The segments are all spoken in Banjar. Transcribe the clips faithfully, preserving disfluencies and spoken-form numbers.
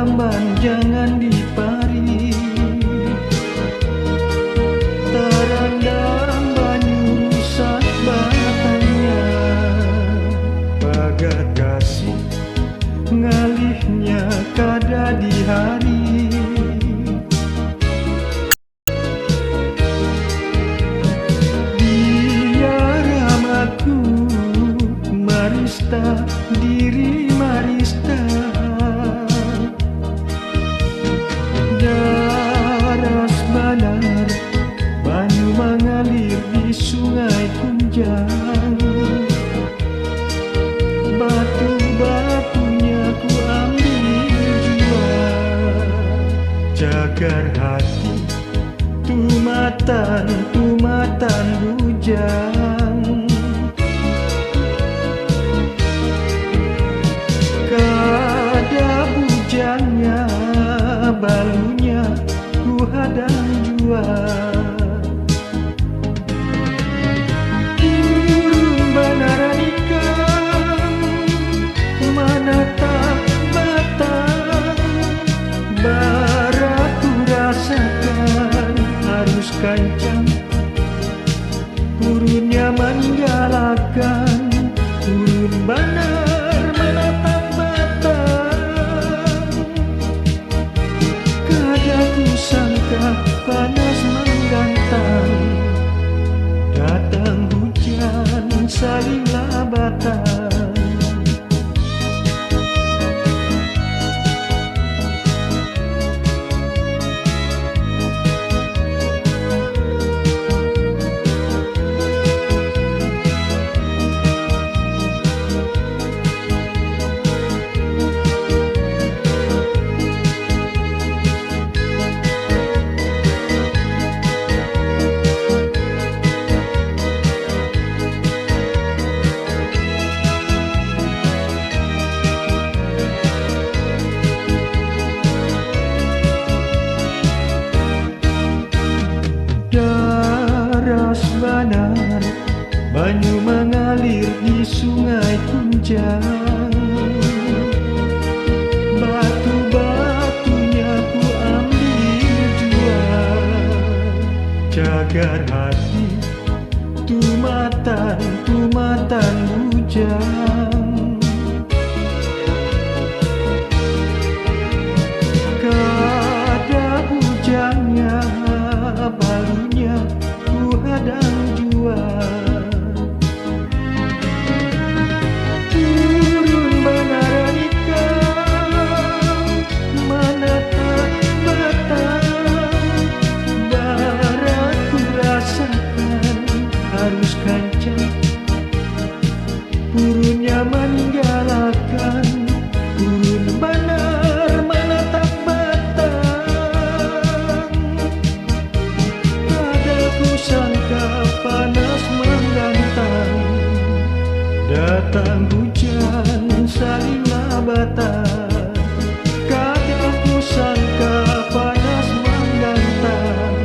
Amban jangan dipari, tarandam banyu rusak batangnya. Pagat kasih ngalihnya kada dihari. Biar aku marista diri marista. Daras banar banyu mangalir di sungai Kunjang. Batu-batunya ku ambil jua. Cagar hati tumatan, tumatan bujang. Kada bujangnya balunya ku hadang jua. Turun banaran ikam manatap batang, baratu rasakan harus kancang. Turunnya maninggalkan, turun banar manatap batang. Kada kusangka panas manggantang, datang hujan saling labatan. Daras banar banyu mangalir di sungai Kunjang. Batu-batunya ku ambil jua. Cagar hati tumatan, tumatan bujang. Kada bujangnya balunya ku hadang jua. Turun banaran ikam manatap batang, baratu rasakan harus kancang. Turunnya maninggalkan, turun banar manatap batang. Kada kusangka panas manggantang, datang hujan saling labatan. Kada kusangka panas manggantang,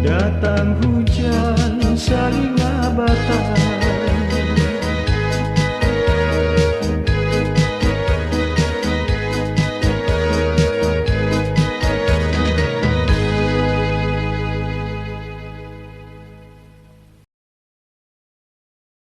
datang hujan saling labatan.